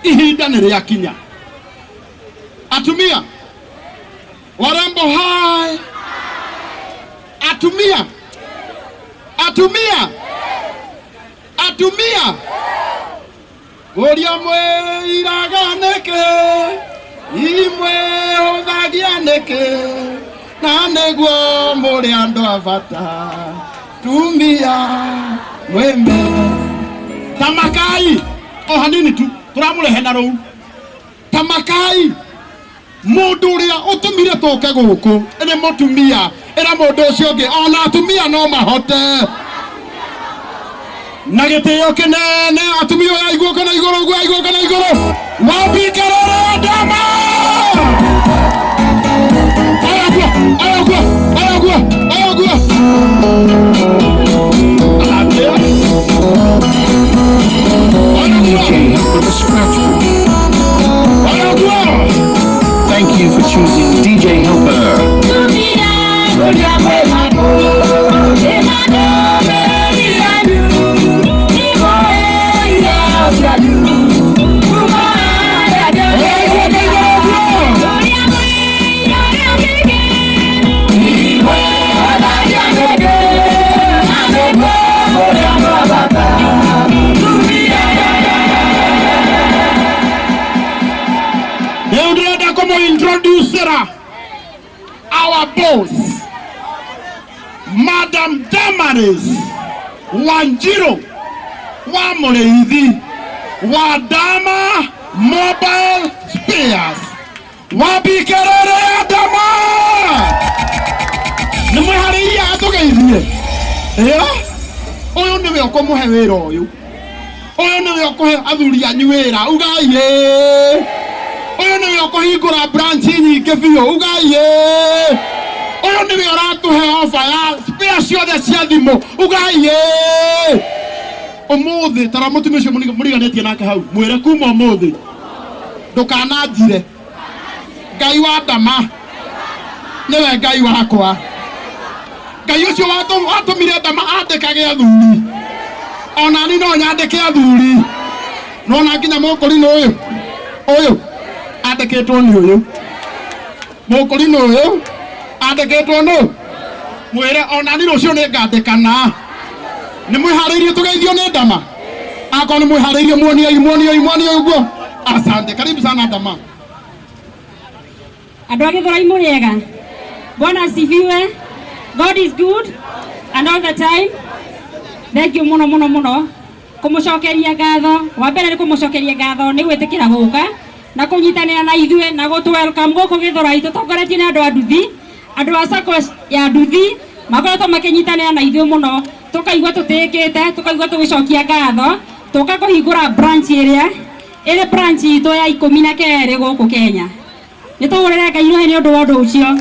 Ihinda nĩ rĩakinya. Atumia warembo, hai atumia, atumia, atumia, ũrĩa mwĩiraga nĩkĩ, imwĩhũthagia nĩkĩ, na nĩguo mũrĩ andũ a bata, tumia mwĩme tamakai o hanini tu tũramũrehe na rũu. Tamakai mundu uria utumire tuke guku ni mutumia. Ira mundu ucio ungi ona atumia no mahote na gitio kinene. Atumia oya iguoko na iguru guo, iguoko na iguru wabikerere ndama. Aya guo, aya guo, aya guo, aya guo. Aya guo. DJ Helper the Scratch Board. Aya guo. Thank you for choosing DJ Helper. Aya guo na iguru guo. Rĩu ndĩrenda kũmũ-introducera our boss, Madam Damaris Wanjiru wa Mũrĩithi wa Dama Mobile Spares. Wabikerere Dama, nĩ mwĩharĩirie atũgeithie? Ĩa, ũyũ nĩwe ũkũmũhe wĩra, ũyũ ũyũ nĩwe ũkũhe athuri anyu wĩra, ugai ĩĩ. Ũyũ nĩwe ũkũhingũra branch nyingĩ biũ, ugai ĩĩ. Ũyũ nĩwe ũratũhe ofa ya spare ciothe cia thimũ, ugai ĩĩ. Ũmũthĩ tara mũtumia ũcio mũriganĩtie nake hau, mwĩre kuma ũmũthĩ ndũkananjire. Ngai wa Ndama nĩwe Ngai wakwa. Ngai ũcio watũmire Ndama andĩkage athuri, onani no nyandĩke athuri. Nona nginya mũkũrinũ ũyũ, ũyũ andĩkĩtwo nĩ ũyũ mũkũrinũ, ũyũ andĩkĩtwo nũ. Mwĩre onani rũciũ nĩ ngandĩkana. Nĩ mwĩharĩirie tũgeithio nĩ Ndama? Akorwo nĩ mwĩharĩirie, muoniai, muoniai, muoniai ũguo. Asante, karibu sana, Ndama. Andũ a Gĩthũrai, mũrĩega? Bwana asifiwe. God is good and all the time. Thank you mũno mũno mũno. Kũmũcokeria ngatho, wa mbere nĩ kũmũcokeria ngatho nĩ gwĩtĩkĩra gũka na kũnyitanĩra na ithuĩ na gũtũ welcome gũkũ Gĩthũrai. Tũtongoretio nĩ andũ a nduthi, andũ a sacco ya nduthi makoretwo makĩnyitanĩra na ithuĩ mũno, tũkaigua tũtĩĩkĩte, tũkaigua tũgĩcokia ngatho. Tũka kũhingũra branch ĩrĩa ĩrĩ branch itũ ya 12 gũkũ Kenya. Nĩ tũhũrĩre Ngai rũhĩ nĩ ũndũ wa ũndũ ũcio.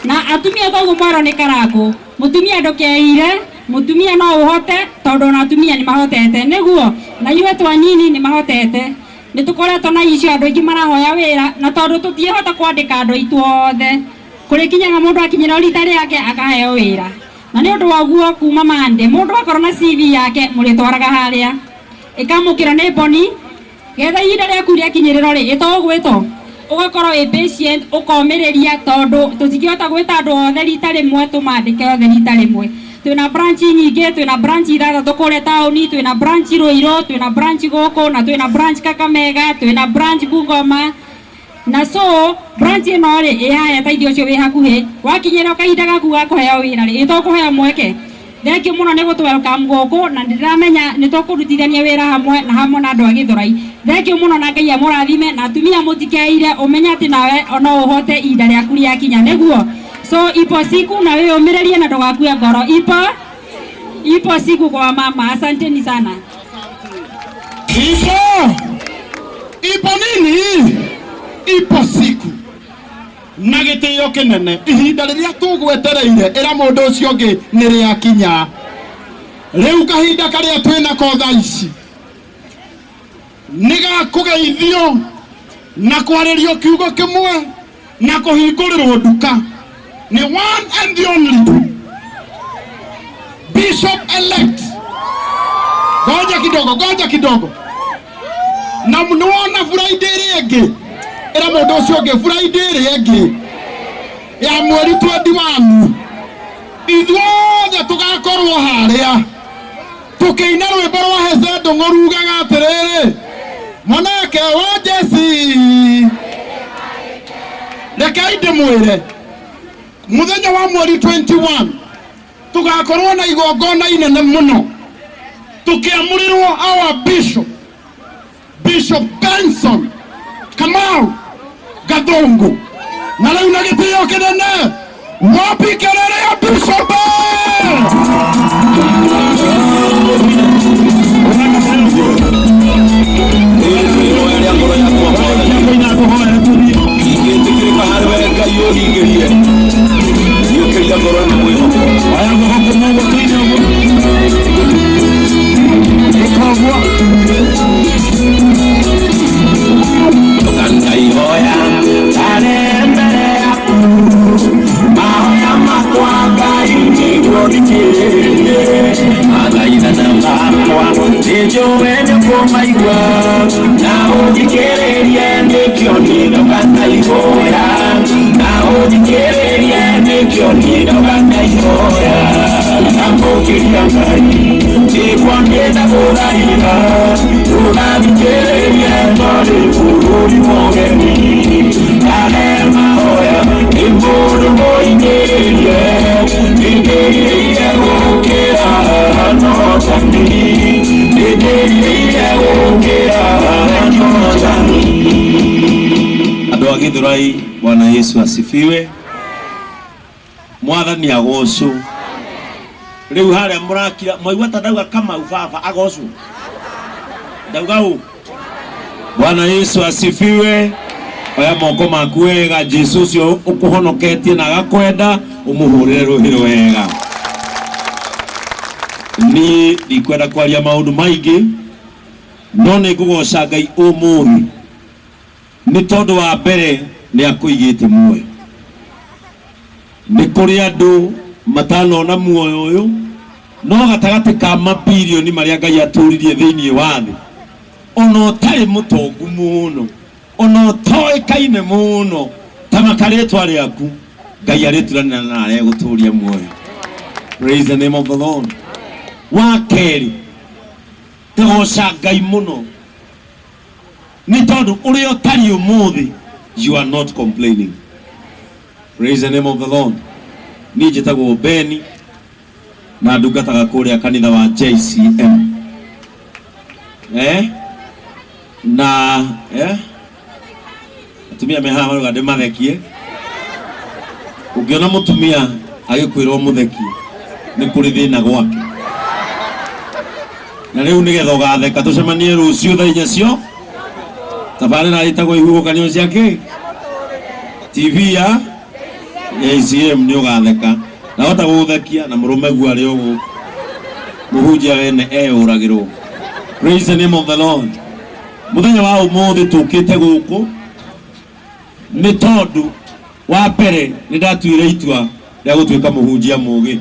Na atumia, toguo mwerwo nĩ Karangũ, mũtumia ndũkeire, mũtumia no ũhote, tondũ ona atumia nĩ mahotete, nĩguo na ithuĩ twanini nĩ mahotete. Nĩ tũkoretwo na icio andũ aingĩ marahoya wĩra, na tondũ tũtiĩhota kwandĩka andũ aitũ othe, kũrĩkinyaga mũndũ akinyĩra rita rĩake akaheo wĩra. Na nĩ ũndũ wa ũguo, kuma mande mũndũ akorwo na CV yake, mũrĩtwaraga harĩa ĩkamũkĩrwo nĩ Boni, getha ihinda rĩaku rĩakinyĩrĩrwo rĩ ĩtũgwĩtwo, ũgakorwo wĩ patient, ũkomĩrĩria, tondũ tũtingĩhota gwĩta andũ othe rita rĩmwe, tũmandĩke othe rita rĩmwe. Twĩna branch nyingĩ, twĩna branch ithathatũ kũrĩa taũni, twĩna branch Ruiru, twĩna branch gũkũ, na twĩna branch Kakamega, twĩna branch Bungoma. Na so branch ĩno rĩ ĩ haya teithio ũcio wĩ hakuhĩ, wakinyĩrwo kahinda gaku ga kũheo wĩra rĩ, ĩtũkũheo mweke. Thank you mũno nĩ gũtũ welcome gũkũ, na ndĩramenya nĩ tũkũrutithania wĩra hamwe na hamwe na andũ a Gĩthũrai. Thank you mũno, na Ngai amũrathime. Na atumia, mũtikeire, ũmenye atĩ nawe no ũhote ihinda rĩaku rĩakinya, nĩguo. So ipo siku, na wĩyũmĩrĩrie na ndũgakue ngoro. Ipo ipo siku kwa mama. Asanteni sana. Ipo ipo nini? Ipo siku. Na gĩtĩo kĩnene, ihinda rĩrĩa tũgwetereire, ĩra mũndũ ũcio ũngĩ, nĩ rĩakinya rĩu. Kahinda karĩa twĩnako thaa ici nĩ ga kũgeithio na kwarĩrio kiugo kĩmwe na kũhingũrĩrwo nduka nĩ one and the only bishop elect. Ngoja kidogo, ngoja kidogo. Na nĩwona Friday ĩrĩa ĩngĩ, ĩra mũndũ ũcio ũngĩ Friday ĩrĩa ĩngĩ ya mweri 21 ithuothe tũgakorwo harĩa tũkĩina rwĩmbo rwa Heze Ndũng'ũ rugaga atĩrĩrĩ, mwanake wa Jesi. Rekei ndĩmwĩre, mũthenya wa mweri 21 tũgakorwo na igongona inene mũno tũkĩamũrĩrwo our bishop, Bishop Benson Kamau Gathungu. Na rĩu na gĩtĩo kĩnene, wapi kelele ya Bishop? Ihoya rĩa ngoro yakwa Mwathani ingĩtĩkĩrĩka harĩ we Ngai ũhingĩrie gĩũkĩria ngoro ĩno mwĩhoko. Oya guoko kumwe ũguo tũine ũguo. Ĩka ũguo. Ndũkanaihoya ndarĩ mbere yaku mahoya makwa Ngai nĩguo thikĩrĩrie mathaithana makwa nĩnjũĩ nĩũkũmaigua na ũthikĩrĩrie nĩkĩo niĩ ndũkanaihoya na ũthikĩrĩrie nĩkĩo niĩ ndũkanaihoya ndamũkĩria Ngai nĩguo niĩ ndagũthaitha ndũgathikĩrĩrie tondũ bũrũri mũgeni ndare mahoya nĩ mũndũ mũingĩrĩrie nĩndĩrirĩire gũkĩra notani nĩndĩrirĩire gũkĩra notani. Andũ a Githurai, Bwana Yesu asifiwe. Mwathani agocwo. Rĩu harĩa mũrakira mwaigua ta ndauga Kamau baba agocwo, ndauga ũ. Bwana Yesu asifiwe. Oya moko maku wega, Jesu ũcio ũkũhonoketie na agakwenda ũmũhũrĩre rũhĩ wega. Niĩ ndikwenda kwaria maũndũ maingĩ, no nĩ ngũgoca Ngai ũmũthĩ nĩ tondũ wa mbere nĩ akũigĩte muoyo. Nĩ kũrĩ andũ matanona muoyo ũyũ, no gatagatĩ ka mabirioni marĩa Ngai atũririe thĩinĩ wa thĩ, ona ũtarĩ mũtongu mũno, ona ũtoĩkaine mũno, tamaka rĩtwa rĩaku, Ngai arĩturanĩra na aregũtũria muoyo. Praise the name of the Lord. Wa kerĩ, ngagoca Ngai mũno nĩ tondũ ũrĩa ũtariĩ ũmũthĩ, you are not complaining. Praise the name of the Lord. Niĩ njĩtagwo Beni na ndungataga kũrĩa kanitha wa JCM, na atumia me haha marauga ndĩmathekie. Ũngĩona mũtumia agĩkwĩra ũmũthekie, nĩ kũrĩ thĩna gwake. Na rĩu nĩgetha ũgatheka, tũcemanie rũciũ thaa 4 cio tabarĩra ĩtagwo Ihuhũkanio cia kĩ TV ya ACM, nĩ ũgatheka na hota gũgũthekia na mũrũme guo arĩ o gũkũ mũhunjia wene eyũragĩrwo. Praise the name of the Lord. Mũthenya wa ũmũthĩ tũkĩte gũkũ nĩ tondũ wa mbere nĩ ndatuire itua rĩa gũtuĩka mũhunjia mũgĩ,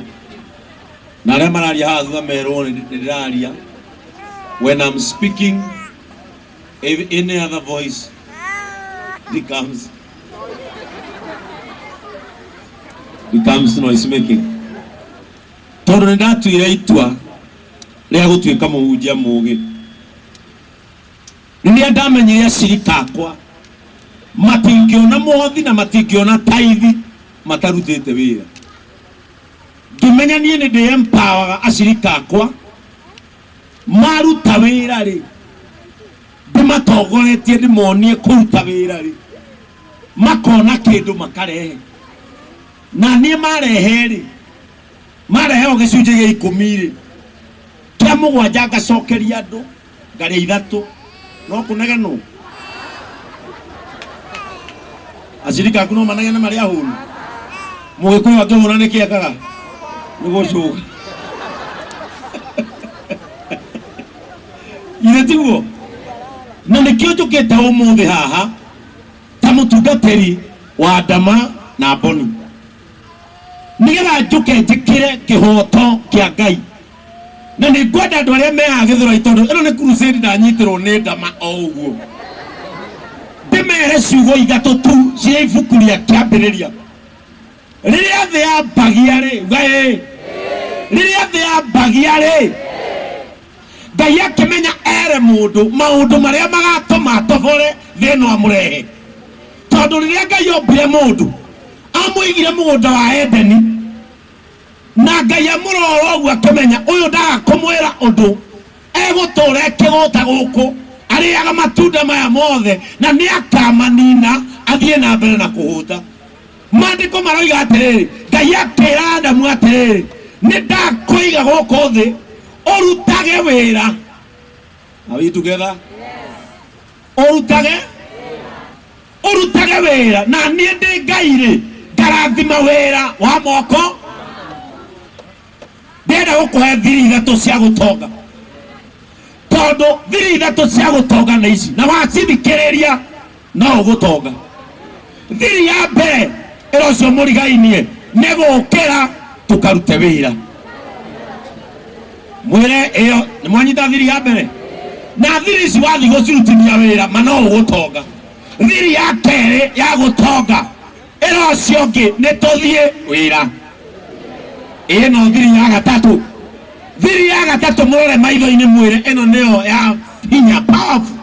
na arĩa mararia haha thutha merwo nĩ ndĩraria. When I'm speaking, if any other voice becomes noise making, tondũ nĩ ndatuire itua rĩa gũtuĩka mũhunjia mũgĩ rĩrĩa ndamenyire acirika akwa matingĩona mũhothi na matingĩona taithi matarutĩte wĩra. Ngĩmenya niĩ nĩ ndĩ empowerga acirika akwa maruta wĩra rĩ, ndĩmatongoretie ndĩmonie kũruta wĩra rĩ, makona kĩndũ makarehe, na niĩ marehe rĩ, marehe o gĩcunjĩ gĩa 10 rĩ, kĩa 7 ngacokeria andũ, ngarĩa 3. No kũnegenwo acirika aku no manegene marĩa ahũnu. Mũgĩkũyũ akĩhũna nĩ kĩekaga nĩ gũcũga, ithe tiguo? Na nĩkĩo njũkĩte ũmũthĩ haha ta mũtungatĩri wa Ndama na Mboni, nĩgetha njũke njĩkĩre kĩhoto kĩa Ngai. Na nĩ ngwenda andũ arĩa mehaha Gĩthũrai, tondũ ĩno nĩ crusade, ndanyitĩrwo nĩ ndama o ũguo, ndĩmere ciugo ithatũ tu cia ibuku rĩa Kĩambĩrĩria. Rĩrĩa thĩ yambagia rĩ, uga ĩ, rĩrĩa thĩ yambagia rĩ, Ngai akĩmenya ere mũndũ maũndũ marĩa magatũma atobore thĩ ĩno amũrehe. Tondũ rĩrĩa Ngai ombire mũndũ, amũigire mũgũnda wa Edeni, na Ngai amũrora ũguo akĩmenya ũyũ ndaga kũmwĩra ũndũ, egũtũra ekĩgũta gũkũ arĩaga matunda maya mothe na nĩ akamanina athiĩ na mbere na kũhũta. Maandĩko maroiga atĩrĩrĩ, Ngai akĩra Adamu atĩrĩrĩ, nĩ ndakũiga gũkũ thĩ ũrutage wĩra. Are we together? Ũrutage wĩra, na niĩ ndĩ Ngai rĩ, ngarathima wĩra wa moko. Ndĩrenda gũkũhe thiri ithatũ cia gũtonga, tondũ thiri ithatũ cia gũtonga nĩ ici, na wacithikĩrĩria no ũgũtonga. Thiri ya mbere ĩra ũcio mũrigainie, nĩ gũkĩra tũkarute wĩra. Mwĩre ĩyo nĩ mwanyita thiri ya mbere. Na thiri ici wathiĩ gũcirutithia wĩra, ma no ũgũtonga. Thiri ya kerĩ ya gũtonga, ĩra ũcio ũngĩ, nĩ tũthiĩ wĩra. Ĩno thiri ya gatatũ, thiri ya gatatũ, mũrore maitho-inĩ, mwĩre ĩno nĩyo ya hinya, powerful.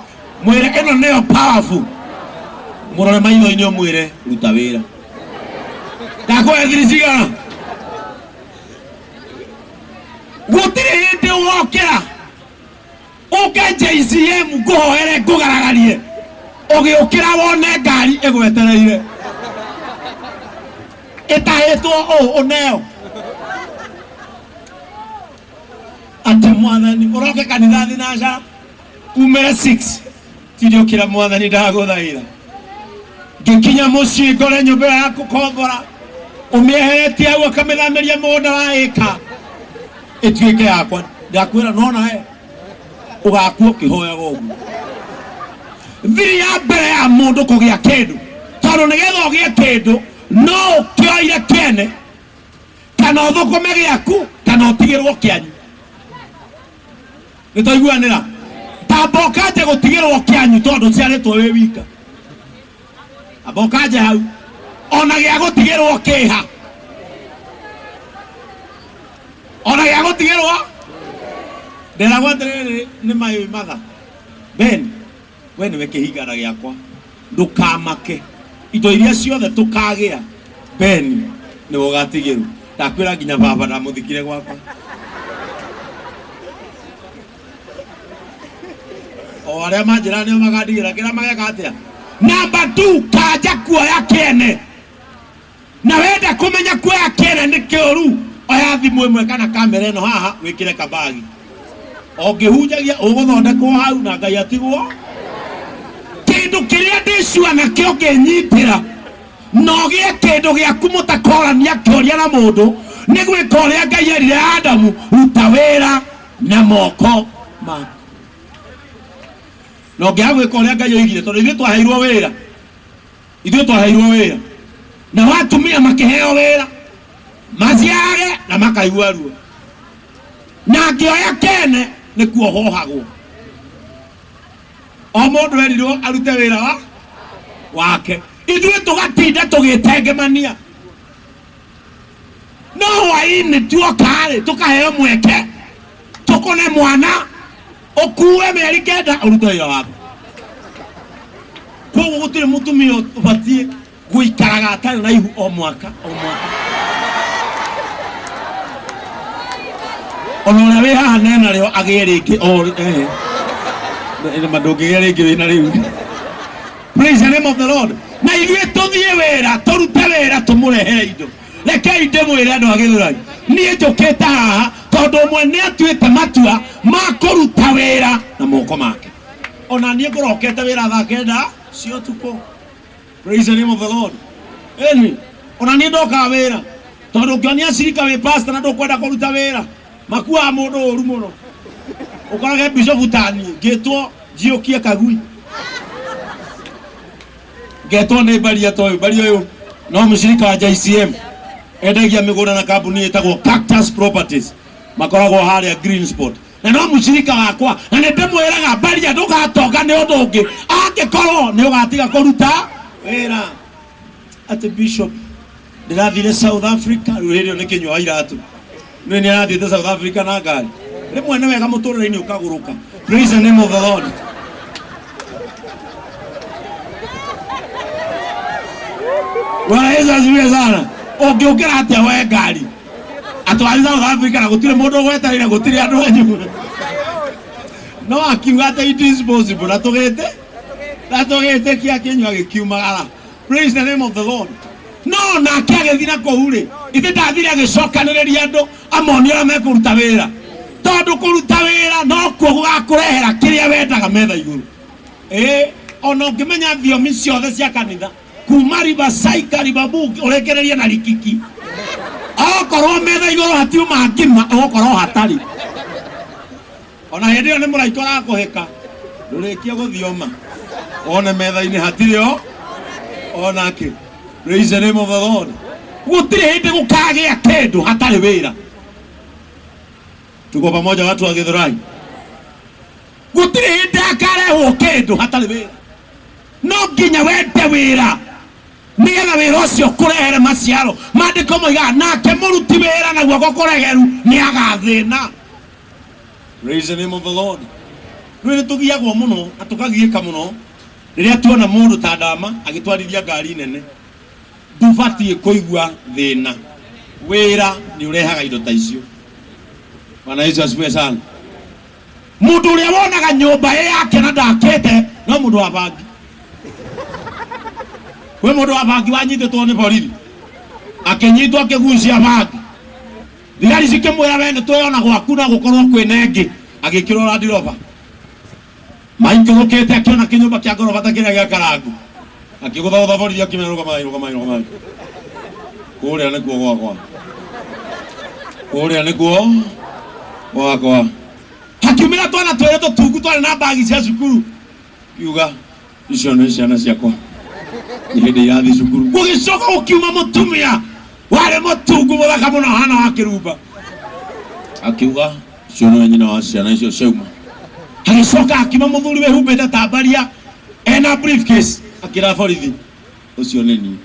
Mwĩre ĩno nĩyo powerful. Mũrore maitho-inĩ, ũmwĩre ruta wĩra. Ndakũhe thiri cigana? Gũtirĩ hĩndĩ ũgokĩra ũke JCM ngũhoere ngũgaragarie, ũgĩũkĩra wone ngari ĩgwetereire ĩtahĩtwo ũũ ũneo atĩ mwathani ũroke kanitha thinacara umĩre 6 tiriũkĩra. Mwathani, ndagũthaitha, ngĩkinya mũciĩ ngore nyũmba ĩyo ya kũkombora ũmĩeheretie hau, ũkamĩthamĩria mũgũnda wa ĩka ĩtuĩke yakwa. Ndakwĩra nona we ũgakua ũkĩhoyaga ũguo. Thiri ya mbere ya mũndũ kũgĩa kĩndũ, tondũ nĩgetha ũgĩe kĩndũ no ũkĩoire kĩene, kana ũthũkũme gĩaku, kana ũtigĩrwo kĩanyu. Nĩ twaiguanĩra? Tamba ũkanje gũtigĩrwo kĩanyu, tondũ ciarĩtwo wĩ wika. Amba ũkanje hau, ona gĩa gũtigĩrwo kĩha, ona gĩa gũtigĩrwo. Nderagwo atĩrĩrĩ, nĩ mayũ matha Ben, we nĩwe kĩhingana gĩakwa, ndũkamake, indo iria ciothe tũkagĩa, Ben nĩwe ũgatigĩrwo. Ndakwĩra nginya baba ndamũthikire gwakwa. O arĩa manjĩra nĩo magandigĩra kĩrĩa mageka atĩa. Namba 2, kanja kuoya kĩene. Na wenda kũmenya kuoya kĩene nĩ kĩũru, oya thimũ ĩmwe kana kamera ĩno haha, wĩkĩre kabagi o ngĩhunjagia, ũgũthondekwo hau na Ngai atigwo. Kĩndũ kĩrĩa ndĩcua nakĩo ngĩnyitĩra na ũgĩe kĩndũ gĩaku, mũtakorania kĩũria na mũndũ, nĩ gwĩka ũrĩa Ngai erire Adamu, ruta wĩra na moko maku. Na ũngĩaga gwĩka ũrĩa Ngai oigire, tondũ ithuĩ twaheirwo wĩra, ithuĩ twaheirwo wĩra, nao atumia makĩheo wĩra maciarage na makaigua ruo, na angĩoya kene nĩ kuohohagwo. O mũndũ erirwo arute wĩra wa wake, ithuĩ tũgatinda tũgĩtengemania. No hwaĩ-inĩ tuoka-rĩ, tũkaheo mweke tũkũne mwana ũkue mĩeri 9 ũrute wĩra waku. Koguo gũtirĩ mũtumia ũbatiĩ gũikaraga atarĩ na ihu o mwaka o mwaka. Ona ũrĩa wĩ haha nena rĩo agĩe rĩngĩ o ma ndũngĩgĩa rĩngĩ wĩna rĩu. Praise the name of the Lord. Na ithuĩ tũthiĩ wĩra, tũrute wĩra, tũmũrehere indo. Rekei ndĩmwĩre andũ a Gĩthũrai, niĩ njũkĩte haha tondũ ũmwe nĩ atuĩte matua ma kũruta wĩra na moko make. Ona niĩ ngũrokete wĩra thaa 9 cia ũtukũ. Praise the name of the Lord. Ĩni ona niĩ ndokaga wĩra, tondũ ũngĩonia cirika wĩ pastor na ndũkwenda kũruta wĩra, makuaga mũndũ ũru mũno. Ũkorage bishofu taniĩ ngĩtwo njiũkie kagui, ngetwo nĩ baria ta ũyũ. Baria ũyũ no mũcirika wa JCM, endagia mĩgũnda na kambuni ĩtagwo Cactus Properties. Makoragwo harĩa Green Spot. Na no mũcirika wakwa na nĩ ndĩmwĩraga mbaria ndũgatonga nĩ ũndũ ũngĩ angĩkorwo nĩ ũgatiga kũruta wĩra. Atĩ bishop ndĩrathire South Africa rĩu hĩndĩ ĩyo nĩ kĩnyua wa iratũ nĩ nĩ arathiĩte South Africa na ngari. Rĩmwe nĩ wega mũtũrĩre-inĩ ũkagũrũka. Praise the name of the Lord. Bwana Yesu asifiwe sana. Ũngĩũkĩra atĩa we ngari atwari South Africa na gũtirĩ mũndũ ũgwetereire gũtirĩ andũ anyu no akiuga atĩ it is possible na tũgĩte na tũgĩtĩkia kĩnyua gĩkiumagara. Praise the name of the Lord. No nake agĩthiĩ na kũu rĩ ithe ndathire agĩcokanĩrĩria andũ amonie ũrĩa mekũruta wĩra tondũ kũruta wĩra nokuo gũgakũrehera kĩrĩa wendaga metha igũrũ. Ĩĩ ona ũngĩmenya thiomi ciothe cia kanitha kuma Riverside Liverpool ũrekererie na Rikiki okorwo metha igũrũ hatiuma ngima ũgũkorwo hatarĩ. Ona hĩndĩ ĩyo nĩ mũraika ũrakũhĩka ndũrĩkie gũthioma one metha-inĩ hatirĩ o onake. Praise the name of the Lord. Gũtirĩ hĩndĩ gũkagĩa kĩndũ hatarĩ wĩra. Tuko pamoja watu wa Githurai. Gũtirĩ hĩndĩ hakarehwo kĩndũ hatarĩ wĩra. No nginya wende wĩra nĩgetha wĩra ũcio kũrehere maciaro. Maandĩko moigaga nake mũruti wĩra na guoko kũregeru nĩ agathĩna. Praise the name of the Lord. Rĩu nĩ tũgiagwo mũno na tũkagiĩka mũno rĩrĩa tuona mũndũ ta Ndama agĩtwarithia ngari nene. Ndũbatiĩ kũigua thĩna. Wĩra nĩ ũrehaga indo ta icio. Bwana Yesu asifiwe sana. Mũndũ ũrĩa wonaga nyũmba ĩ yake na ndakĩte no mũndũ wa bangi. Kwĩ mũndũ wa bangi wanyitĩtwo nĩ borithi akĩnyitwo akĩgucia bangi. Thigari cikĩmwĩra we nĩ twĩona gwaku no gũkorwo kwĩna ĩngĩ. Agĩkĩrwo Land Rover. Maikũrũkĩte akĩona kĩnyũmba kĩa ngoroba ta kĩrĩa gĩa Karangu. Akĩgũthagũtha borithi akĩmera rũgamai rũgamai rũgamai. Kũrĩa nĩkuo gwakwa. Kũrĩa nĩkuo gwakwa. Hakiumĩra twana twĩrĩ tũtungu twarĩ na mbagi cia cukuru. Kiuga icio nĩ ciana ciakwa. Nĩ hĩndĩ irathiĩ cukuru. Gũgĩcoka gũkiuma mũtumia warĩ mũtungu mũthaka mũno hana wa kĩrumba. Akiuga ũcio nĩwe nyina wa ciana icio ciauma. Agĩcoka akiuma mũthuri wĩhumbĩte ta mbaria ena briefcase akĩra borithi ũcio nĩ niĩ.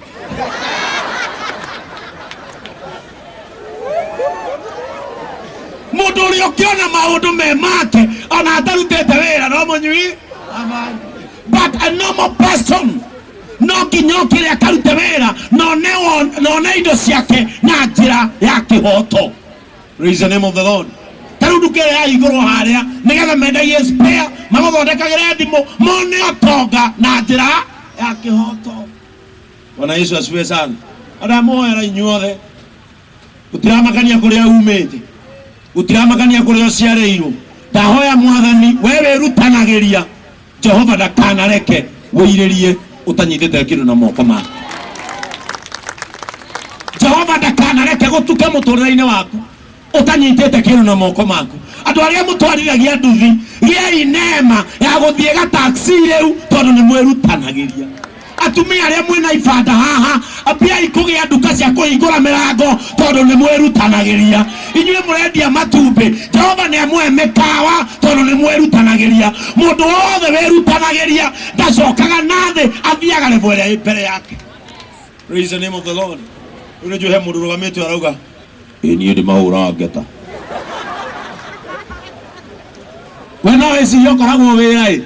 Mũndũ ũrĩa ũkĩona maũndũ me make ona atarutĩte wĩra no mũnyui. But a normal person no nginya okĩre akarute wĩra na one indo ciake na njĩra ya kĩhoto. Praise the name of the Lord. Ta rĩu nduka ĩrĩa yahingũrwo harĩa nĩgetha mendagie spare magũthondekagĩre thimũ mone ũtonga na njĩra ya kĩhoto. Bwana Yesu asifiwe sana. Ndamũhoera inyuothe gũtiramakania kũrĩa umĩte gũtiramakania kũrĩa ũciarĩirwo. Ndahoya Mwathani we wĩrutanagĩria Jehova ndakanareke wĩirĩrie ũtanyitĩte kĩndũ na moko maku. Jehova ndakanareke gũtuke mũtũrĩre-inĩ waku ũtanyitĩte kĩndũ na moko maku. Andũ arĩa mũtwarithagia nduthi gĩai neema ya gũthiĩ gataxi rĩu tondũ nĩ mwĩrutanagĩria. Atumia arĩa mwĩna ibanda haha ambiai kũgĩa nduka cia kũhingũra mĩrango tondũ nĩ mwĩrutanagĩria. Inyuĩ mũrendia matumbĩ Jehova nĩ amũhe mĩkawa tondũ nĩ mwĩrutanagĩria. Mũndũ wothe wĩrutanagĩria ndacokaga na thĩ athiaga level ĩrĩa ĩ mbere yake. Praise the name of the Lord. Rĩu nĩ njũĩ he mũndũ ũrũgamĩte arauga ĩ niĩ ndĩmahũraga ngeta. We no wĩcirie ũkoragwo wĩra ĩ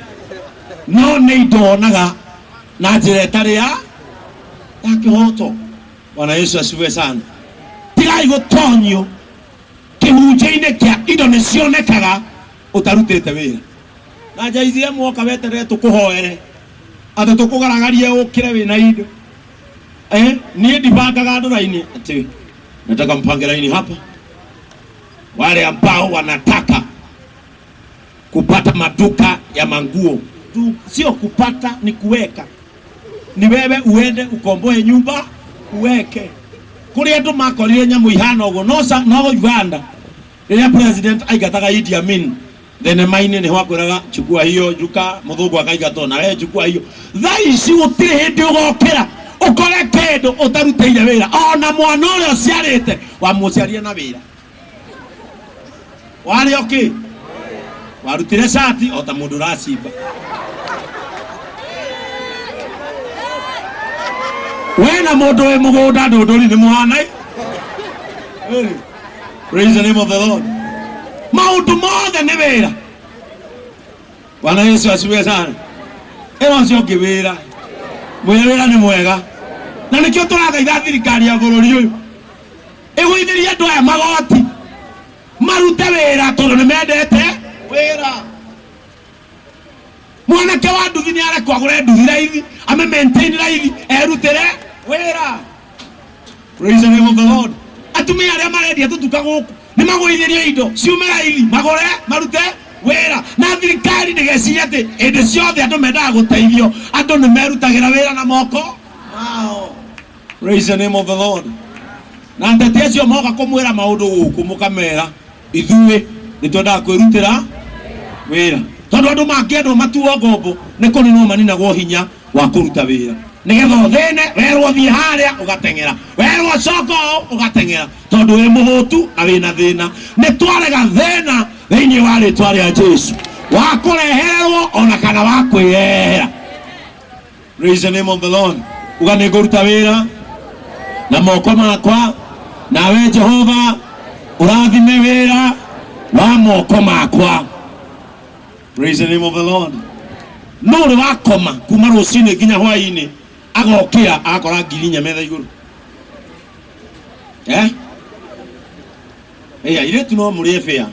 no nĩ indo wonaga na njĩra ĩtarĩ ya kĩhoto. Bwana Yesu asifiwe sana. Tigai gũtonyio kĩhunjio-inĩ kĩa indo nĩ cionekaga ũtarutĩte wĩra. Na njaizie mwoka weterere tũkũhoere atĩ tũkũgaragarie ũkĩre wĩna indo. Niĩ ndibangaga andũ raini atĩ nataka mpange raini hapa. Wale ambao wanataka kupata maduka ya manguo tu, sio kupata, ni kuweka. Ni wewe uende ukomboe nyumba uweke. Kuri andu makorire nyamu ihana uguo no Uganda riria president aingataga Idi Amin thenema-inĩ nĩho akwĩraga chukua hiyo njuka, mũthũngũ akaingatwo na we chukua hiyo. Thaa ici gũtirĩ hĩndĩ ũgokĩra ũkore kĩndũ ũtarutĩire wĩra, ona mwana ũrĩa ũciarĩte wamũciarire na wĩra. Warĩ o kĩ? Warutire cati o ta mũndũ ũracimba. We na mũndũ wĩ mũgũnda ndũndũri nĩ mũhanai. Praise the name of the Lord. Maũndũ mothe nĩ wĩra. Bwana Yesu asifiwe sana. Ĩra ũcio ũngĩ wĩra. Mwĩre wĩra nĩ mwega. Na nĩkĩo tũrathaitha thirikari ya bũrũri ũyũ ĩgũithĩrie andũ aya magoti marute wĩra tondũ nĩ mendete wĩra. Mwanake wa nduthi nĩ arekwo agũre nduthi raithi, ame maintain raithi, erutĩre wĩra. Praise the name of the Lord. Atumia arĩa marendia tũtuka gũkũ nĩ magũithĩrio indo ciume raithi magũre marute wĩra na thirikari ndĩgecirie atĩ hĩndĩ ciothe andũ mendaga gũteithio andũ nĩ merutagĩra wĩra na moko mao. Praise the name of the Lord. Na ateti acio moka kũmwĩra maũndũ gũkũ mũkamera ithuĩ nĩ twendaga kwĩrutĩra wĩra tondũ andũ mangĩendwo matuo ngombo nĩ kũninwo maninagwo hinya wa kũruta wĩra nĩgetha ũthĩne werwo thiĩ harĩa ũgateng'era werwo coka ũũ ũgateng'era tondũ wĩ mũhũtu na wĩna thĩna nĩ twarega thĩna thĩinĩ wa rĩtwa rĩa Jesu wa kũrehererwo ona kana wa kwĩrehera. Praise the name of the Lord. Uga nĩ ngũruta wĩra na moko makwa nawe Jehova ũrathime wĩra wa moko makwa. Praise the name of the Lord. No ũrĩ wakoma kuma rũcinĩ nginya hwainĩ agokĩra agakora 4,000 metha igũrũ. Eh? Ĩ airĩtu no mũrĩe bĩa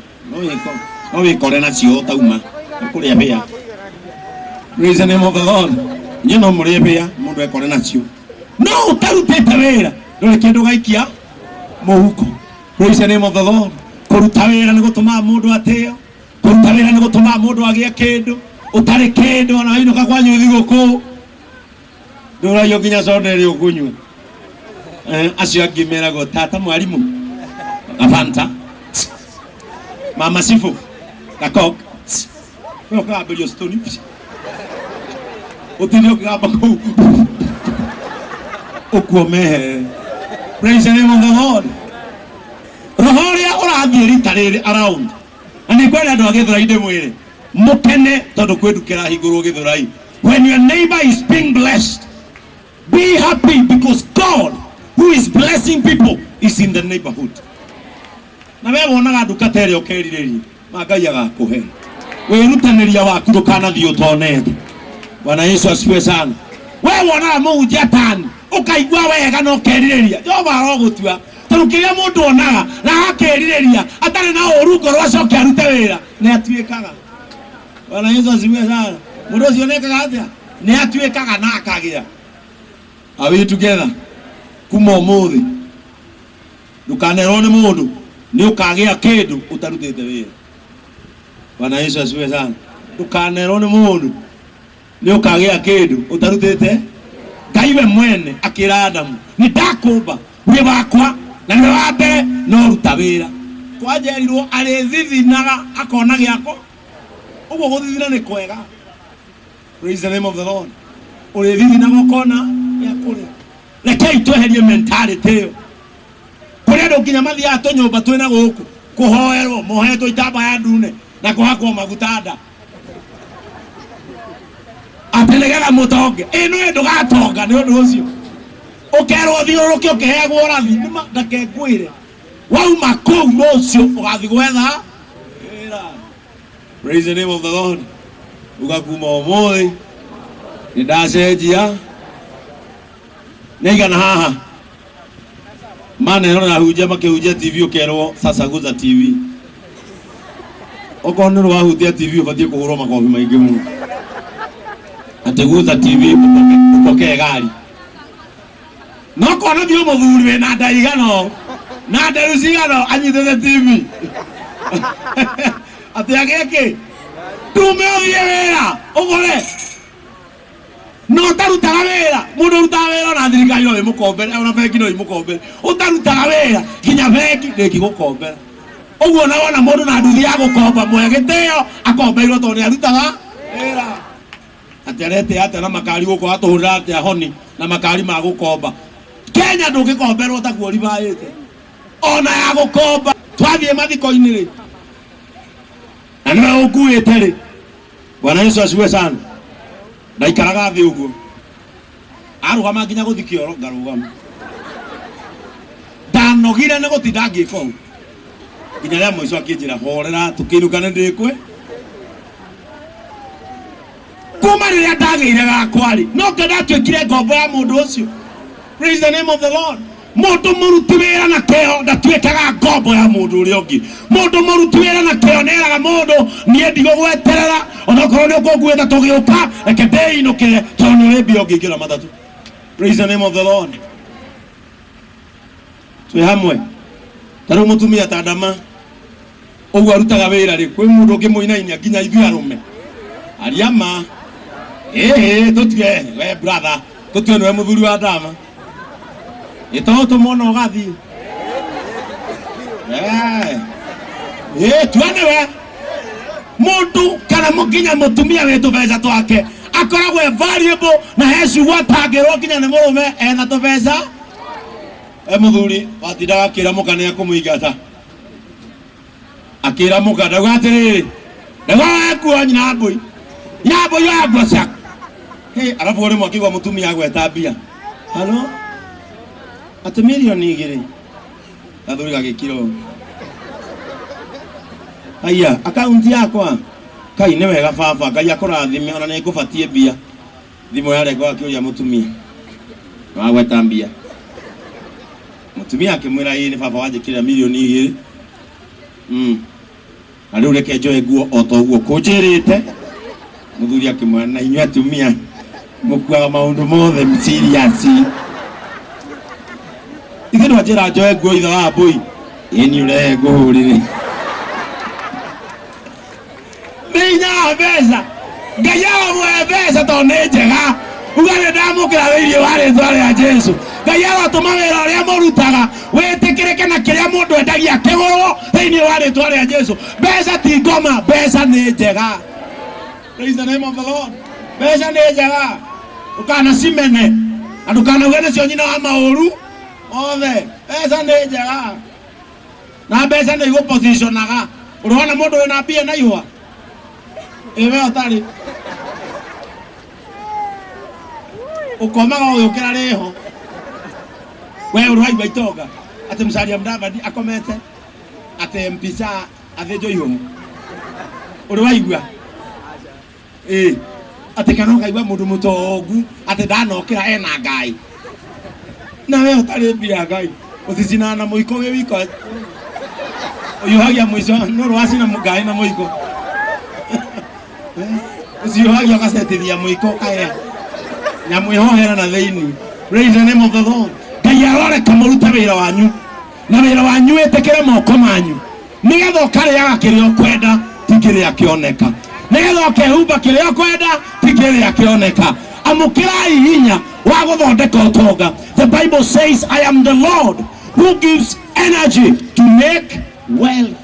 no wĩkore nacio ũtauma nĩ kũrĩa bĩa. Praise the name of the Lord. Inyuĩ no mũrĩe bĩa mũndũ ekore nacio no ũtarutĩte wĩra ndũrĩ kĩndũ gaikia mũhuko. Praise the name of the Lord. Kũruta wĩra nĩ gũtũmaga mũndũ atĩo. Kũruta wĩra nĩ gũtũmaga mũndũ agĩe kĩndũ ũtarĩ kĩndũ ona wainũka kwanyu thigũkũ ndũragio nginya soda ĩrĩa ũkũnyua. Acio angĩ meragwo tata mwarimũ na Fanta, mama Sifu na Coke, we ũkagambĩrio stone ũtinde ũkĩgamba kũu ũkuo meherere. Praise the name of the Lord. Roho ũrĩa ũrathiĩ rita rĩrĩ around na nĩ ngwenda andũ a Gĩthũrai ndĩmwĩre mũkene tondũ kwĩ nduka ĩrahingũrwo Gĩthũrai. When your neighbor is being blessed, be happy because God who is blessing people is in the neighborhood. Na we wonaga nduka ta ĩrĩa ũkerirĩria ma Ngai agakũhe wĩrutanĩria waku ndũkanathiĩ ũtonete. Bwana Yesu asifiwe sana. We wonaga mũhunjia tani ũkaigua wega na ũkerirĩria Jehova arogũtua tondũ kĩrĩa mũndũ onaga na akerirĩria atarĩ na ũru ngoro acoke arute wĩra nĩ atuĩkaga. Bwana Yesu asifiwe sana. Mũndũ ũcio nĩekaga atĩa? Nĩ atuĩkaga na akagĩa. Are we together? Kuma ũmũthĩ ndũkanerwo nĩ mũndũ nĩ ũkagĩa kĩndũ ũtarutĩte wĩra. Bwana Yesu asifiwe sana. Ndũkanerwo nĩ mũndũ nĩ ũkagĩa kĩndũ ũtarutĩte. Ngai we mwene akĩra Adamu nĩ ndakũmba wĩ wakwa na nĩwe wa mbere no ruta wĩra. Kwanjerirwo arĩthithinaga akona gĩako ũguo gũthithina nĩ kwega. Praise the name of the Lord. Ũrĩthithinaga ũkona gĩa kũrĩa. Rekei tweherie mentality ĩyo. Kũrĩ andũ nginya mathiaga tũnyũmba twĩna gũkũ kũhoerwo mohetwo itambaya ndune na kũhakwo maguta nda atĩ nĩgetha mũtonge. Ĩ nĩwe ndũgatonga nĩ ũndũ ũcio ũkerwo thiũrũrũke ũkĩheagwo ũrathi. Nĩma ndake ngwĩre wauma kũu rũciũ ũgathiĩ gwetha wĩra. Praise the name of the Lord. Uga kuma ũmũthĩ nĩ ndacenjia nĩ aigana haha manerorera hunjia makĩhunjia TV ũkerwo sasa guza TV. Okorwo nĩ wahutia TV ũbatiĩ kũhũrwo makobi maingĩ mũno atĩ guza TV ũpokee gari. No kona thiĩ mũthuri wĩna nda igana ũũ na nderu cigana ũũ anyitĩte TV atĩ agĩe kĩ ndume ũthiĩ wĩra ũgũre no ũtarutaga wĩra. Mũndũ ũrutaga wĩra ona thirikari no ĩmũkombere ona bengi no ĩmũkombere. Ũtarutaga wĩra nginya bengi ndĩngĩgũkombera. Ũguo na wona mũndũ na nduthi ya gũkomba mũhe gĩtĩo akombeirwo tondũ nĩ arutaga wĩra. Atĩ aretĩa atĩa na makari gũkũ atũhũrĩra atĩa honi na makari ma gũkomba. Kenya ndũngĩkomberwo ta kuoribaĩte ona ya gũkomba. Twathiĩ mathiko-inĩ rĩ Na nĩwe ũnguĩte rĩ. Bwana Yesu asifiwe sana. Ndaikaraga thĩ ũguo. Arũgama nginya gũthiĩ kĩoro ngarũgama. Ndanogire nĩ gũtinda ngĩka ũguo. Nginya rĩa mũico akĩnjĩra horera tũkĩinũka nĩ ndĩkwe. Kuma rĩrĩa ndagĩire gakwa rĩ, no nga ndatuĩkire ngombo ya mũndũ ũcio. Praise the name of the Lord. Mũndũ mũruti wĩra na kĩo ndatuĩkaga ngombo ya mũndũ ũrĩa ũngĩ. Mũndũ mũruti wĩra na kĩo nĩeraga mũndũ niĩ ndigũgweterera onokorwo nĩ ũkũnguĩte tũgĩũka reke ndĩinũkĩre tondũ nĩ ũrĩ mbia ũngĩingĩra matatũ. Praise the name of the Lord. Twĩ hamwe. Ta rĩu mũtumia ta Ndama ũguo arutaga wĩra rĩ, kwĩ mũndũ ũngĩmũinainia nginya ithuĩ arũme. Aria ma. Ĩhĩ tũtue we brother, tũtue nĩwe mũthuri wa Ndama. Ĩ to tũmona ũgathiĩ. Ĩ tua nĩwe. Mũndũ kana nginya mũtumia wĩ tũbeca twake akoragwo e valuable na he ciugo atangĩrwo nginya nĩ mũrũme ena tũbeca. E mũthuri watindaga akĩra mũka nĩ ekũmũingata. Akĩra mũka ndauga atĩrĩrĩ, ndauga oe nguo nyina mbũi. Nyina mbũi oya nguo ciaku. Hĩ, arabu o rĩmwe akĩigua mũtumia agweta mbia. Halo? Atĩ mirioni igĩrĩ. Gathuri gagĩkira ũũ. Haiya, akaunti yakwa. Kai nĩ wega baba, Ngai akũrathime ona nĩ ngũbatiĩ mbia. Thimũ yarengwo akĩũria mũtumia. Wagweta mbia. Mũtumia akĩmwĩra ĩĩ nĩ baba wanjĩkĩrĩra mirioni igĩrĩ. Na rĩu reke njoe nguo o ta ũguo kũnjĩrĩte. Mũthuri akĩmwĩra na inyuĩ atumia mũkuaga maũndũ mothe serious. Ithe ndwanjĩra njoe nguo ithe wa mbũi. Ĩĩ niĩ ũrehe ngũhũrĩre. Nĩ hinya wa mbeca. Ngai aromũhe mbeca tondũ nĩ njega. Uga nĩ ndamũkĩra thĩinĩ wa rĩtwa rĩa Jesu. Ngai arotũma wĩra ũrĩa mũrutaga wĩtĩkĩrĩke na kĩrĩa mũndũ endagia kĩgũrwo thĩinĩ wa rĩtwa rĩa Jesu. Mbeca ti ngoma, mbeca nĩ njega. Praise the name of the Lord. Mbeca nĩ njega. Ndũkanacimene na ndũkanauge nĩcio nyina wa maũru mothe. Mbeca nĩ njega. Na mbeca nĩ igũpositionaga. Ũrona mũndũ wĩna mbia na ihũa? Ĩ we ũtarĩ. Ũkomaga ũgĩũkĩra rĩho. We ũraigua itonga atĩ Musalia Mudavadi akomete atĩ mpica athĩnjwo ihũa. Ũrĩ waigua? Ĩ atĩ kana ũkaigua mũndũ mũtongu atĩ ndanokĩra ena ngai. Na we ũtarĩ mbia ngai. Ũcicinaga na mũiko wĩ wika. Ũhiũhagia mũico no rwacina ngai na mũiko. Ũciũhagia ũgacetithia mũiko ũkahĩa. Nyamũ ĩhohera na thĩinĩ. Praise the name of the Lord. Ngai aroreka mũrute wĩra wanyu. Na wĩra wanyu wĩtĩkĩre moko manyu. Nĩgetha ũkarĩaga kĩrĩa ũkwenda ti kĩrĩa kĩoneka. Nĩgetha ũkehumba kĩrĩa ũkwenda ti kĩrĩa kĩoneka. Amũkĩrai hinya wa gũthondeka ũtonga. The Bible says, I am the Lord who gives energy to make wealth.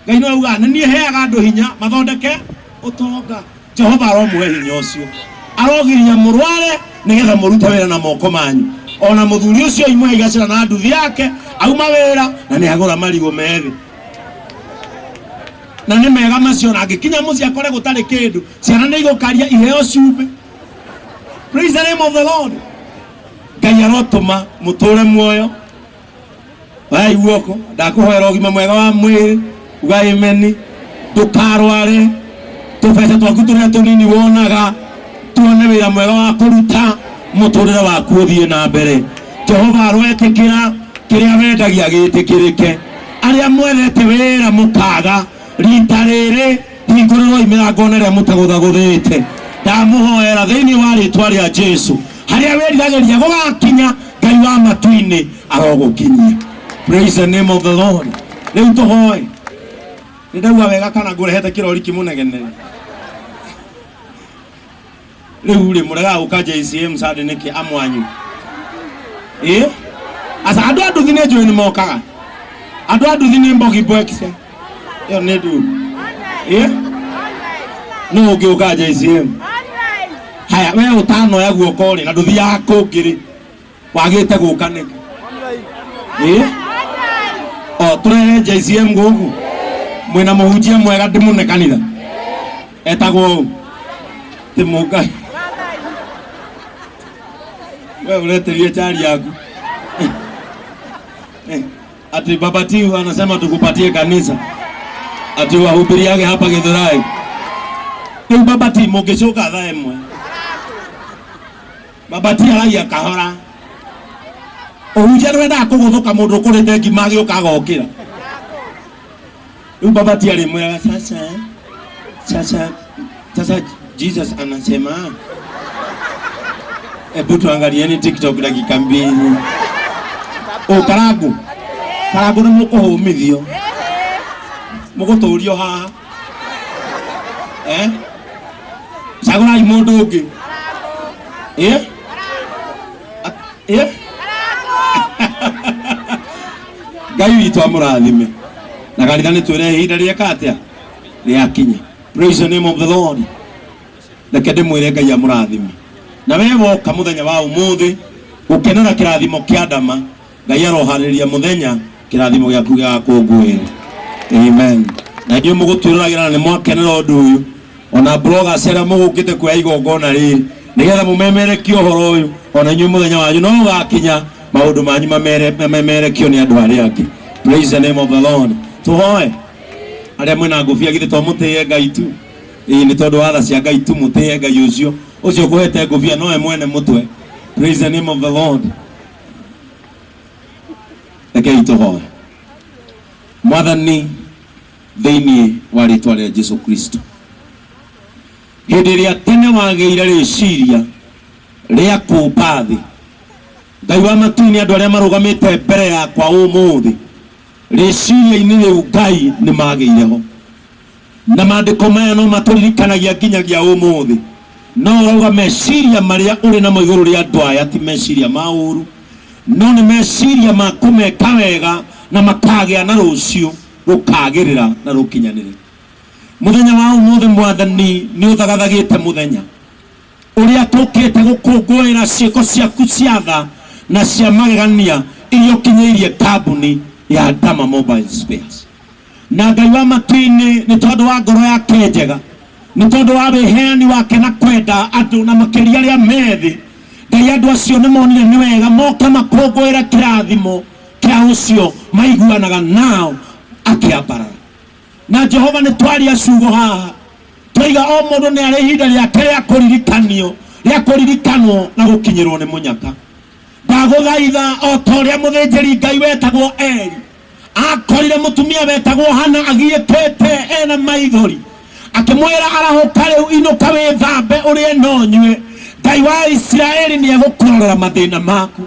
Ngai nĩwe ugaga, nĩ niĩ heaga andũ hinya mathondeke ũtonga. Jehova aromũhe hinya ũcio. Arogiria mũrware nĩgetha mũrute wĩra na moko manyu. Ona mũthuri ũcio imwe igacĩra na nduthi yake auma wĩra na nĩ agũra marigũ methĩ. Na nĩ mega macio na angĩkinya mũciĩ akore gũtarĩ kĩndũ, ciana nĩ igũkaria iheo cumbĩ. Praise the name of the Lord. Ngai arotũma mũtũre muoyo. Oyai guoko, ndakũhoera ũgima mwega wa mwĩrĩ, uga amen. Ndũkarware, tũbeca twaku tũrĩa tũnini wonaga, tuone wĩra mwega wa kũruta, mũtũrĩre waku ũthiĩ na mbere. Jehova aroetĩkĩra kĩrĩa wendagia gĩtĩkĩrĩke. Arĩa mwethete wĩra mũkaga, rita rĩrĩ hingũrĩrwoi mĩrango ona ĩrĩa mũtagũthagũthĩte. Ndamũhoera thĩinĩ wa rĩtwa rĩa Jesu, harĩa wĩriragĩria gũgakinya, Ngai wa matu-inĩ arogũkinyia. Praise the name of the Lord. Rĩu tũhoe. Nĩ ndauga wega kana ngũrehete kĩrori kĩmũnegenere? Rĩu rĩ mũregaga gũka JCM Sunday nĩkĩ amwanyu? Ĩ? Aca andũ a nduthi nĩ njũĩ nĩ mokaga. Andũ a nduthi nĩ mbogi mbwekse. Ĩyo nĩ ndu. Ĩ? Nũ ũngĩũka JCM? Haya, we ũtanoya guoko rĩ na ndũthiaga kũngĩ rĩ, wagĩte gũka nĩkĩ? Ĩ? O tũrehe JCM gũkũ. Mwĩna mũhunjia mwega ndĩmũne kanitha etagwo ũũ ti mũngai we uretĩrie chari yaku. Ati Baba Tiu anasema tukupatie kanisa ati wahubiriage hapa Githurai. Rĩu Baba T mũngĩcoka thaa ĩmwe Baba T aragia kahora ũhunjia nĩwendaga kũgũthũka mũndũ ũkũrĩte ngima agĩũka agokĩra. Rĩu Baba T arĩmwĩraga sasa sasa sasa Jesus anasema hebu tuangalieni TikTok dakika 2. O karangu karangu nĩ mũkũhũmithio mũgũtũrio haha eh cagũrai mũndũ ũngĩ eh eh Ngai witũ amũrathime na kanitha nĩ twĩre ihinda rĩeka atĩa rĩakinya. Praise the name of the Lord. Reke ndĩmwĩre Ngai amũrathime na we woka mũthenya wa ũmũthĩ gũkenera kĩrathimo kĩa Ndama. Ngai aroharĩria mũthenya kĩrathimo gĩaku gĩgakũngũĩrwo. Amen. Na inyuĩ mũgũtwĩroragĩra na nĩ mwakenera ũndũ ũyũ ona bloggers arĩa mũgũkĩte kuoya igongona rĩrĩ nĩgetha mũmemerekie ũhoro ũyũ ona inyuĩ mũthenya wanyu no ũgakinya maũndũ manyu mamemerekio nĩ andũ arĩa angĩ. Praise the name of the Lord. Tũhoe arĩa mwĩna ngũbia githĩ to mũtĩe Ngai tu ĩĩ nĩ tondũ wa tha cia Ngai tu mũtĩe Ngai ũcio ũcio ũkũhete ngũbia nowe mwene mũtwe. Praise the name of the Lord. Rekei tũhoe. Mwathani thĩinĩ wa rĩtwa rĩa Jesu Kristo, hĩndĩ ĩrĩa tene wagĩire rĩciria rĩa kũũmba thĩ, Ngai wa matu-inĩ andũ arĩa marũgamĩte mbere yakwa ũmũthĩ rĩciria-inĩ rĩu Ngai nĩ magĩire ho, na maandĩko maya no matũririkanagia nginyagia ũmũthĩ. No ũrauga meciria marĩa ũrĩ namo igũrũ rĩa andũ aya ti meciria ma ũru, no nĩ meciria ma kũmeka wega na makagĩa na rũciũ rũkagĩrĩra na rũkinyanĩre. Mũthenya wa ũmũthĩ Mwathani nĩ ũthagathagĩte mũthenya ũrĩa tũkĩte gũkũngũĩra ciĩko ciaku cia tha na cia magegania iria ũkinyĩirie kambuni ya Ndama Mobile Spares. Na Ngai wa matu-inĩ nĩ tondũ wa ngoro yake njega, nĩ tondũ wa wĩheani wake na kwenda andũ na makĩria arĩa methĩ, Ngai andũ acio nĩ monire nĩ wega moke makũngũĩre kĩrathimo kĩa ũcio maiguanaga nao akĩambarara. Na Jehova nĩ twaria ciugo haha twaiga o mũndũ nĩ arĩ ihinda rĩake rĩa kũririkanio rĩa kũririkanwo na gũkinyĩrwo nĩ mũnyaka. Ndagũthaitha o ta ũrĩa mũthĩnjĩri Ngai wetagwo Eli akorire mũtumia wetagwo Hana agiĩkĩte ena maithori akĩmwĩra arahũka rĩu inũka wĩthambe ũrĩe na ũnyue, Ngai wa Isiraeli nĩ egũkũrorera mathĩna maku.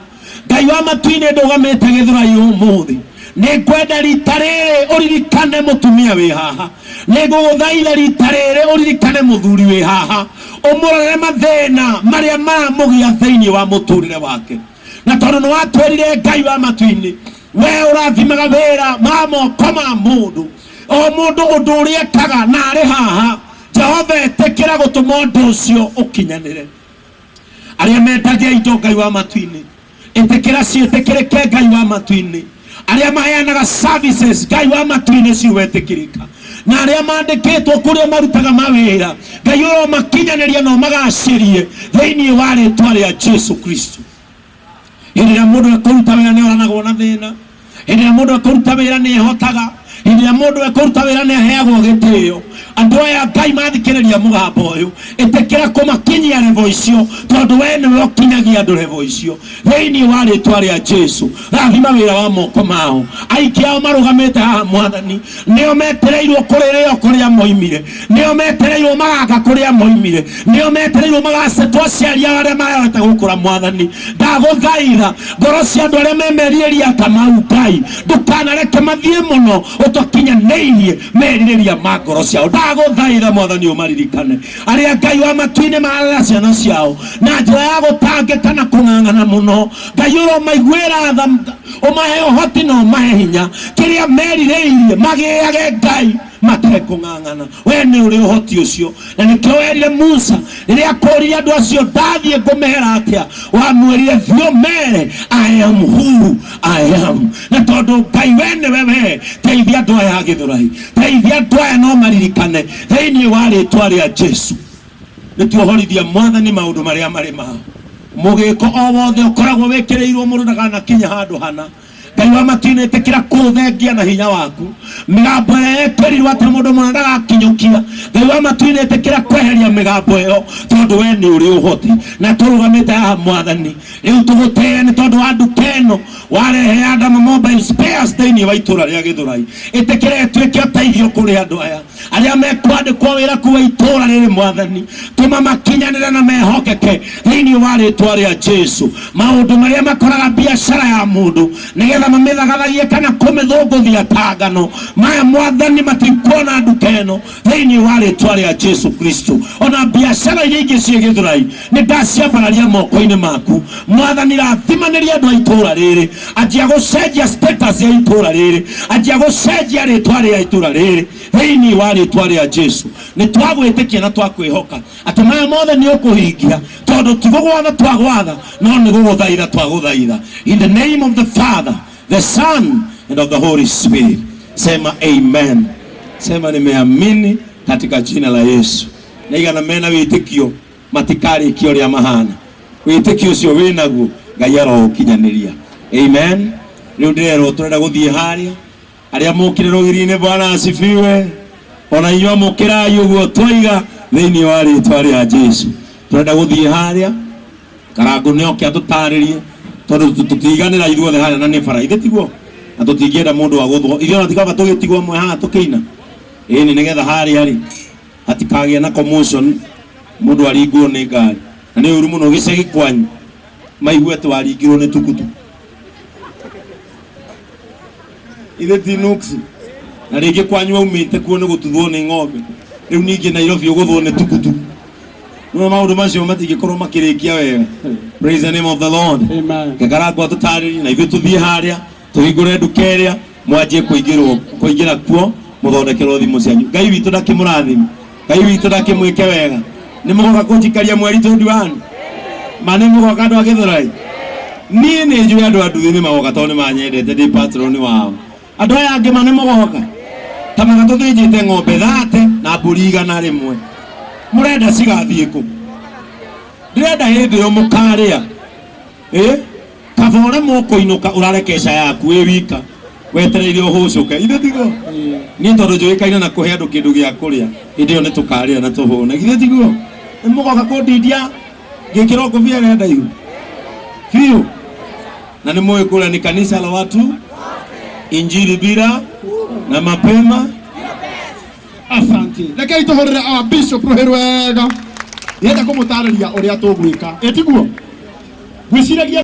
Ngai wa matu-inĩ ndũgamĩte Gĩthũrai ũmũthĩ, nĩ ngwenda rita rĩrĩ ũririkane mũtumia wĩ haha, nĩ ngũgũthaitha rita rĩrĩ ũririkane mũthuri wĩ haha, ũmũrorere mathĩna marĩa maramũgia thĩinĩ wa mũtũrĩre wake. Na tondũ nĩ watwĩrire Ngai wa matu-inĩ we ũrathimaga wĩra ma moko ma mũndũ o mũndũ ũndũ ũrĩa ekaga na arĩ haha, Jehova ĩtĩkĩra gũtũma ũndũ ũcio ũkinyanĩre. Arĩa mendagia indo Ngai wa matu-inĩ ĩtĩkĩra ciĩtĩkĩrĩke Ngai wa matu-inĩ. Arĩa maheanaga services Ngai wa matu-inĩ ciwetĩkĩrĩka, na arĩa mandĩkĩtwo kũrĩa marutaga mawĩra Ngai ũromakinyanĩria na ũmagacĩrie thĩinĩ wa rĩtwa rĩa Jesu Kristo. Hĩndĩ ĩrĩa mũndũ ekũruta wĩra nĩ oranagwo na thĩna, hĩndĩ ĩrĩa mũndũ ekũruta wĩra nĩ ehotaga, hĩndĩ ĩrĩa mũndũ ekũruta wĩra nĩ aheagwo gĩtĩo. Andũ aya Ngai mathikĩrĩria mũgambo ũyũ, ĩtĩkĩra kũmakinyia level icio, tondũ we nĩwe ũkinyagia andũ level icio thĩinĩ wa rĩtwa rĩa Jesu. Rathima wĩra wa moko mao. Aingĩ ao marũgamĩte haha Mwathani nĩo metereirwo kũrĩrĩo kũrĩa moimire, nĩo metereirwo magaka kũrĩa moimire, nĩo metereirwo magacetwo aciari ao arĩa marehota gũkũra. Mwathani ndagũthaitha ngoro cia andũ arĩa me merirĩria ta mau Ngai ndũkanareke mathiĩ mũno ũtakinyanĩirie merirĩria ma ngoro ciao. Ndagũthaitha Mwathani ũmaririkane arĩa Ngai wa matu-inĩ marera ciana ciao na njĩra ya gũtangĩka na kũng'ang'ana mũno. Ngai ũromaiguĩra tha, ũmahe ũhoti na ũmahe hinya, kĩrĩa merirĩirie magĩage Ngai. Matekũng'ang'ana. We nĩ ũrĩ ũhoti ũcio, na nĩkĩo werire Musa rĩrĩa akũririe andũ acio, ndathiĩ ngũmera atĩa? Wamwĩrire, thiĩ ũmere, "I am who I am." Na tondũ Ngai we nĩwe we, teithia andũ aya a Gĩthũrai, teithia andũ aya no maririkane thĩinĩ wa rĩtwa rĩa Jesu. Nĩ tuohorithia Mwathani maũndũ marĩa marĩ mao. Mũgĩko o wothe ũkoragwo wĩkĩrĩirwo mũndũ ndakanakinya handũ hana, Ngai wa matu-inĩ, ĩtĩkĩra kũũthengia na hinya waku. Mĩgambo ĩrĩa ĩkĩrirwo atĩ mũndũ mũna ndagakinyũkia, Ngai wa matu-inĩ, ĩtĩkĩra kweheria mĩgambo ĩyo, tondũ we nĩ ũrĩ ũhoti. Na tũrũgamĩte haha, Mwathani, rĩu tũgũtĩe nĩ tondũ wa nduka ĩno warehe ya Adama Mobile Spares thĩinĩ wa itũra rĩa Gĩthũrai. Ĩtĩkĩra ĩtuĩke ũteithio kũrĩ andũ aya arĩa mekwandĩkwo wĩra kuwa itũra rĩrĩ. Mwathani, tũma makinyanĩre na mehokeke thĩinĩ wa rĩtwa rĩa Jesu. Maũndũ marĩa makoraga biacara ya mũndũ nĩgetha mamĩthagathagie kana kũmĩthũngũthia ta ngano maya, Mwathani, matikuona nduka ĩno thĩinĩ wa rĩtwa rĩa Jesu Kristo. Ona biacara iria ingĩ ciĩ Gĩthũrai nĩ ndaciambararia moko-inĩ maku, Mwathani. Rathimanĩria andũ a itũra rĩrĩ. Anjia gũcenjia status ya itũra rĩrĩ, anjia gũcenjia rĩtwa rĩa itũra rĩrĩ thĩinĩ wa rĩtwa rĩa Jesu. Nĩ twagwĩtĩkia na twakwĩhoka atĩ maya mothe nĩ ũkũhingia, tondũ ti gũgwatha twagwatha, no nĩ gũgũthaitha twagũthaitha. In the name of the Father, the Son and of the Holy Spirit, sema amen. Sema, "Nimeamini katika jina la Yesu." Na igana mena wĩtĩkio matikarĩkia ũrĩa mahana. Wĩtĩkio ũcio wĩnaguo, Ngai aroũkinyanĩria. Amen. Rĩu ndĩrerwo tũrenda gũthiĩ harĩa arĩa mũkire rũgiri-inĩ. Bwana asifiwe. Ona inyuĩ amũkĩrai ũguo twaiga thĩinĩ wa rĩtwa rĩa Jesu. Tũrenda gũthiĩ harĩa Karangũ nĩ oke atũtarĩrie, tondũ tũtiganĩra ithuothe harĩa na nĩ bara ithe tiguo, na tũtingĩenda mũndũ agũthwo. Ithuĩ ona tikaba tũgĩtigwo amwe haha tũkĩina ĩni, nĩgetha harĩa rĩ hatikagĩe na commotion, mũndũ aringwo nĩ ngari, na nĩ ũru mũno gĩcagi kwanyu maigue atĩ waringirwo nĩ tukutuku. Ithe ti nuksi, na rĩngĩ kwanyu aumĩte kuo nĩ gũtuthwo nĩ ng'ombe, rĩu ningĩ Nairobi ũgũthwo nĩ tukutuku. Nĩmo maũndũ macio matingĩkorwo makĩrĩkia wega. Praise the name of the Lord. Amen. Kekarangwo atũtarĩrie na ithuĩ tũthiĩ harĩa tũhingũre nduka ĩrĩa mwanjie kũingĩrwo kũingĩra kuo mũthondekerwo thimũ cianyu. Ngai witũ ndakĩmũrathime, Ngai witũ ndakĩmwĩke wega. Nĩ mũgoka kũnjikaria mweri 21? Ma nĩ mũgoka, andũ a Gĩthũrai? Niĩ nĩ njũĩ andũ a nduthi nĩ magoka, tondũ nĩ manyendete, ndĩ patron wao. Andũ aya angĩ ma nĩ mũgoka? Ta maga tũthĩnjĩte ng'ombe 30 na mbũri 100. Mũrenda cigathiĩ kũ? Ndĩrenda hĩndĩ ĩyo mũkarĩa ĩ kaba ũremwo kũinũka, ũrare keca yaku wĩ wika wetereire ũhũcũke. Ithe tiguo? Niĩ tondũ njũĩkaine na kũhe andũ kĩndũ gĩa kũrĩa, hĩndĩ ĩyo nĩ tũkarĩa na tũhũne. Githĩ tiguo? Nĩ mũgoka kũndindia ngĩkĩrwo ngũbia ĩrĩa ndaihu biũ? Na nĩ mũĩ kũrĩa nĩ kanisa la watu injili bila na mapema. Asante. Rekei tũhũrĩre our bishop rũhĩ rwega. Ndĩrenda kũmũtarĩria ũrĩa tũgwĩka, ĩtiguo? Ngwĩciragia